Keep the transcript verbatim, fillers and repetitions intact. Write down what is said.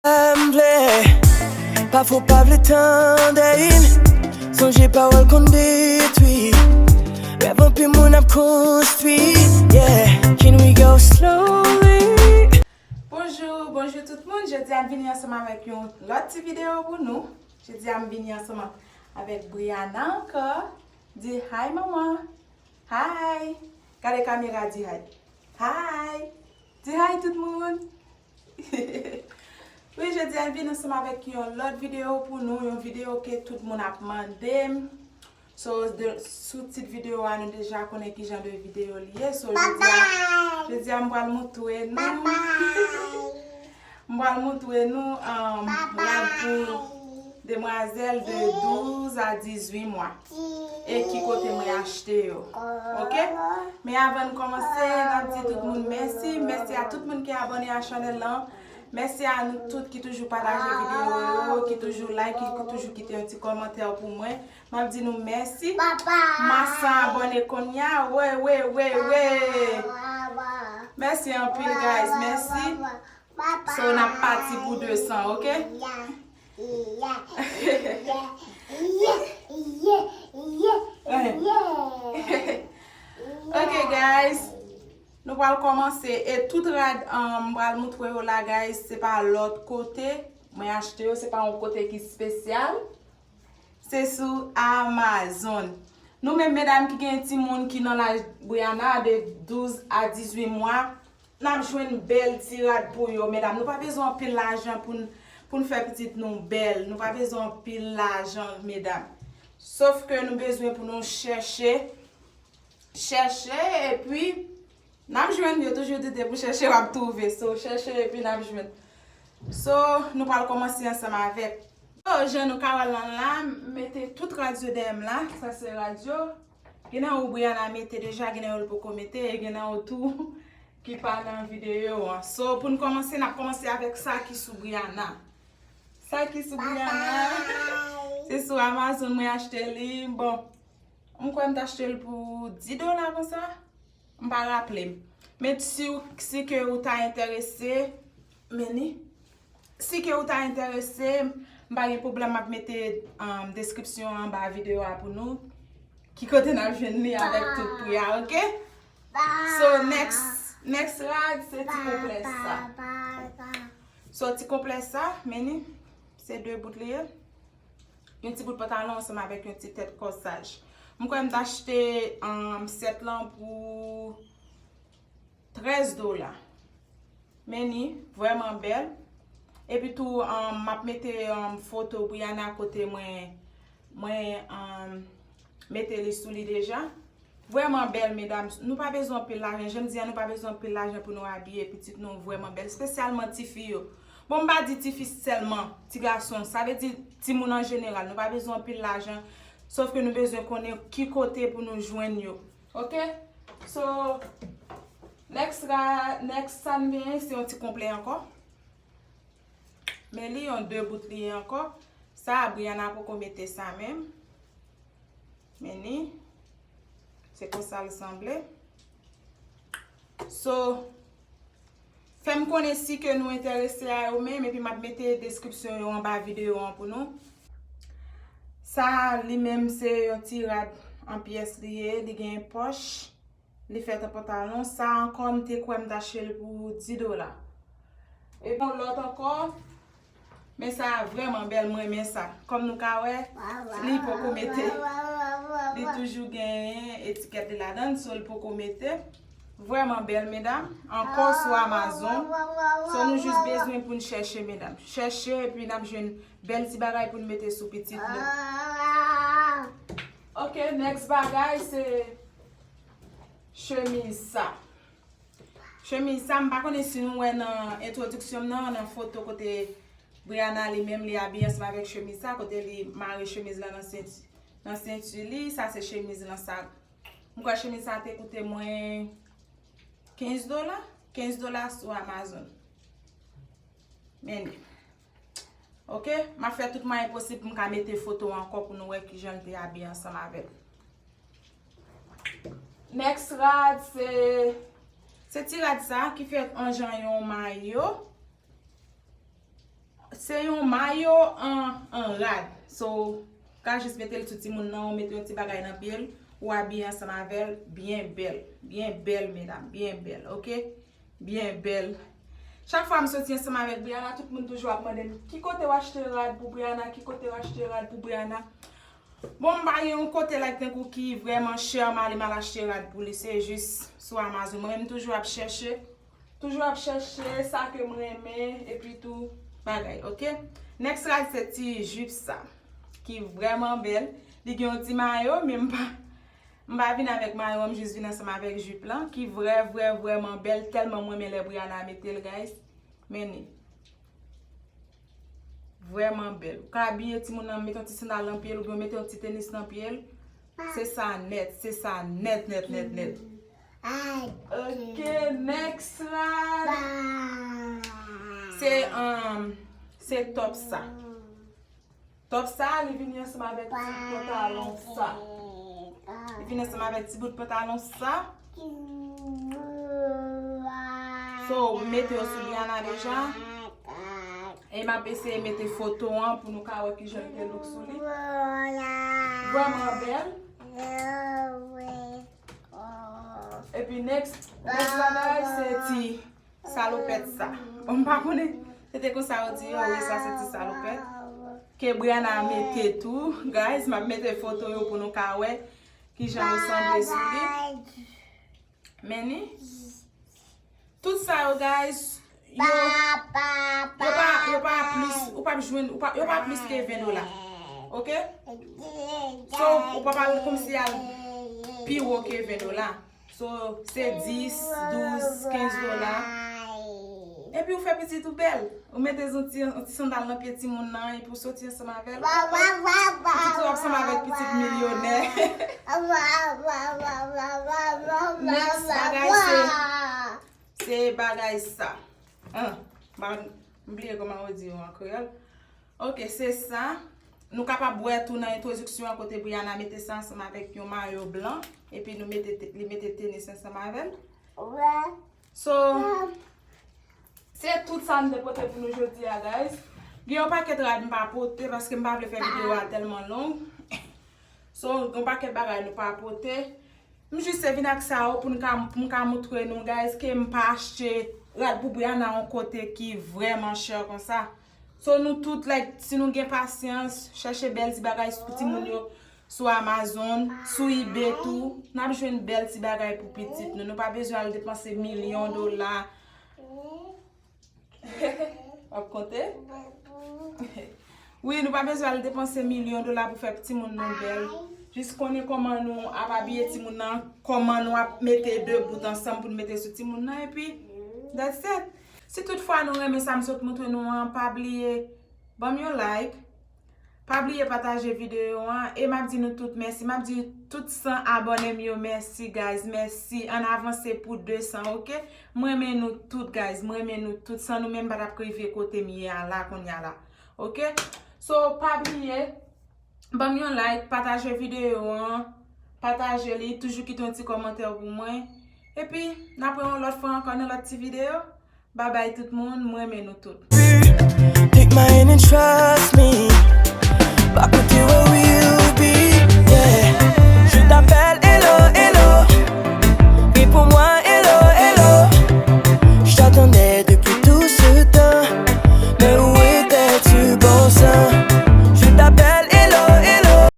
M vle, pafwa w pa vle tande m. Sonje pawòl konn detwi. Rèv anpil moun ap konstwi. Yeah, can we go slowly? Bonjou, bonjou tout moun. Jodi a m vini ansanm avèk yon lòt ti videyo pou nou. Jodi a m vini ansanm avèk Briana ankò. Di hi manman. Hi. Gade kamera, di hi. Hi. Di hi tout moun. Wi, jodi a m vin ansanm avèk yon lòt videyo pou nou, yon videyo ke tout moun ap mande m. So, de, sou tit videyo a, nou deja konnen ki jan de videyo li ye. So, jodi a, jodi a m pral montre nou. M pral montre nou, um, rad pou demwazèl de douz a dizuit mwa. E ki kote mwen achte yo. Ok? Men avan n kòmanse, n ap di tout moun mèsi. Mèsi a tout moun ki abòne a chanèl lan. Mèsi a nou tout ki toujou pataje videyo yo, ki toujou like, ki toujou kite yon ti kòmantè pou mwen. M ap di nou mèsi. Mwa san abòne kounye a. We, we, we, we. Mèsi anpil, guys. Mèsi. So, n ap pati pou de san, ok? Ok, guys. Nou pral kòmanse. E tout rad, um, m pral montre yo la, guys. Se pa lòt kote mwen achte yo. Se pa yon kote ki espesyal. Se sou Amazon. Nou menm medam ki gen timoun ki nan laj Briana de douz a dizuit mwa, n ap jwenn bèl ti rad pou yo, medam. Nou pa bezwen anpil lajan pou n, pou n fè pitit nou bèl. Nou pa bezwen anpil lajan, medam. Sof ke nou bezwen pou nou chèche, chèche, epi n ap jwenn. Yo toujou di depi w chèche, w ap twouve. So, chèche, epi n ap jwenn. So, nou pral kòmanse ansanm avèk. So, jan nou ka wè l lan la, m mete tout rad yo dèyè m la. Sa se rad yo. Gen nan yo Briana mete deja, gen nan yo l poko mete, e gen nan yo tou ki pa nan videyo an. So, pou n kòmanse, n ap kòmanse avèk sa ki sou Briana. Sa ki sou Briana, se sou Amazon mwen achte li. Bon, m kwè m t achte l pou dis dola konsa. M pa raple m. Men si, si ke ou ta enterese, men ni. Si ke ou ta enterese, m pa gen pwoblèm, m ap mete, um, deskripsyon anba videyo a pou nou. Ki kote n ap jwenn li avèk tout pri a, ok? So, next, next rad, se ti konplè sa. So, ti konplè sa, men ni, se de bout li ye. Yon ti bout pantalon ansanm avèk yon ti tèt kòsaj. M kwè m t achte, um, sèt lan pou trèz dola. Men ni, vrèman bèl. Epi tou, um, m ap mete, um, foto Briana kote mwen, mwen, um, mete li sou li deja. Vrèman bèl, medam. Nou pa bezwen anpil lajan. Jan m di a, nou pa bezwen anpil lajan pou nou abiye pitit nou vrèman bèl. Espesyalman tifi yo. Bon, m pa di tifi sèlman, ti gason. Sa vle di timoun an jeneral. Nou pa bezwen anpil lajan. Sof ke nou bezwen konnen ki kote pou nou jwenn yo. Ok? So, next ra-, next sa n genyen, se yon ti konplè ankò. Men li yon de bout li ye ankò. Sa, Briana poko mete sa menm. Men ni, se konsa l sanble. So, fè m konnen si ke nou enterese a yo menm, epi m ap mete deskripsyon yo anba videyo an pou nou. Sa, li menm, se yon ti rad an pyès li ye, li gen pòch. Li fèt an pantalon. Sa ankò, m te kwè m t achte l pou dis dola. Epi yon lòt ankò, men sa a vrèman bèl, m renmen sa. Kòm nou ka wè, li poko mete. Li toujou genyen etikèt li ladan l, so li poko mete. Vrèman bèl, medam. Ankò sou Amazon. So nou jis bezwen pou n chèche, medam. Chèche, epi n ap jwenn bèl ti bagay pou n mete sou pitit nou. Ok, next bagay, se chemiz sa. Chemiz sa, m pa konnen si nou wè nan entwodiksyon m nan, nan foto kote Briana li menm li abiye ansanm avèk chemiz sa, kote li mare chemiz lan nan senti, nan senti li, sa se chemiz lan sa. M kwè chemiz sa te koute mwen kenz dola, kenz dola sou Amazon. Men li. Ok, m ap fè tout mwayen posib pou m ka mete foto ankò pou nou wè kijan l te abiye ansanm avè l. Next rad, se, se ti rad sa ki fèt an jan yon mayo. Se yon mayo an, an rad. So, ou ka jis mete l sou timoun nan, ou mete yon ti bagay nan pye l, ou abiye ansanm avè l, byen bèl. Byen bèl, medam, byen bèl, oke? Byen bèl. Chak fwa m soti ansanm avèk Brianna, tout moun toujou ap mande m, "Ki kote w achte rad pou Brianna? Ki kote w achte rad pou Brianna?" Bon, m pa gen yon kote like tankou ki vrèman chè, m ale m al achte rad pou li. Se jis sou Amazon. Mwen menm toujou ap chèche. Toujou ap chèche sa ke m renmen, epi tou bagay, oke? Next rad se ti jip sa, ki vrèman bèl. Li gen yon ti mayo, men m pa, m pa vin avèk mayo an, m jis vin ansanm avèk jip lan, ki vrè, vrè, vrèman bèl, tèlman m renmen lè Brianna mete l, guys. Men li. Vrèman bèl. Ou ka abiye timoun nan, mete yon ti sandal nan pye l, oubyen mete yon ti tenis nan pye l. Se sa nèt, se sa nèt, nèt, nèt, nèt. Ok, next rad. Se, um, se top sa. Top sa, li vini ansanm avèk ti pantalon sa. Li vini ansanm avèk ti bout pantalon sa. So, m mete yo sou Brianna deja. E m ap eseye mete foto an pou nou ka wè kijan l te look sou li. Vrèman bèl. Epi next, next bagay se ti salopèt sa. Bon, m pa konnen. Se te konsa yo di yo, wi, sa se ti salopèt. Ke Brianna mete tou. Guys, m ap mete foto yo pou nou ka wè kijan yo sanble sou li. Men ni. Tout sa yo, guys, yo, yo pa, yo pa plis, ou p ap jwenn, ou pa, yo pa plis ke ven dola. Ok? So, ou p ap al kòmsi al pi wo ke ven dola. So, se dis, douz, kenz dola. Epi ou fè pitit ou bèl. Ou mete yon ti, yon ti sandal nan pye timoun nan, epi ou soti ansanm avè l. Pitit ou ap sanble avèk pitit milyonè. Next bagay se, se bagay sa. An, m bliye kòman yo di yo an kreyòl. Ok, se sa. Nou kapab wè tou nan entwodiksyon an kote Brianna mete sa ansanm avèk yon mayo blan, epi nou mete te-, li mete tenis ansanm avè l. So, se tout sa m te pote pou nou jodi a, guys. Gen yon pakèt rad m pa pote paske m pa vle fè videyo a tèlman long. So, gen yon pakèt bagay nou pa pote. M jis te vin ak sa yo pou n ka, pou m ka montre nou, guys, ke m pa achte rad pou Brianna yon kote ki vrèman chè konsa. So, nou tout, like, si nou gen pasyans, chèche bèl ti bagay pou timoun yo sou Amazon, sou eBay tou. N ap jwenn bèl ti bagay pou pitit nou. Nou pa bezwen al depanse milyon dola. W ap konte? Wi, nou pa bezwen al depanse milyon dola pou fè timoun nou bèl. Jis konnen kòman nou ap abiye timoun nan, kòman nou ap mete de bout ansanm pou n mete sou timoun nan, epi that's it. Si toutfwa nou renmen sa m sot montre nou an, pa bliye ban m yon like. Pa bliye pataje videyo an, e m ap di nou tout mèsi. M ap di tout san abòne m yo mèsi, guys, mèsi. Ann avanse pou de san, ok? M renmen nou tout, guys, m renmen nou tout. San nou menm, m pa t ap rive kote m ye a la, kounye a la, ok? So, pa bliye, ban m yon like, pataje videyo an, pataje li, toujou kite yon ti kòmantè pou mwen. Epi, n ap wè yon lòt fwa ankò nan lòt ti videyo. Babay tout moun, m renmen nou tout. Pick my hand and trust me.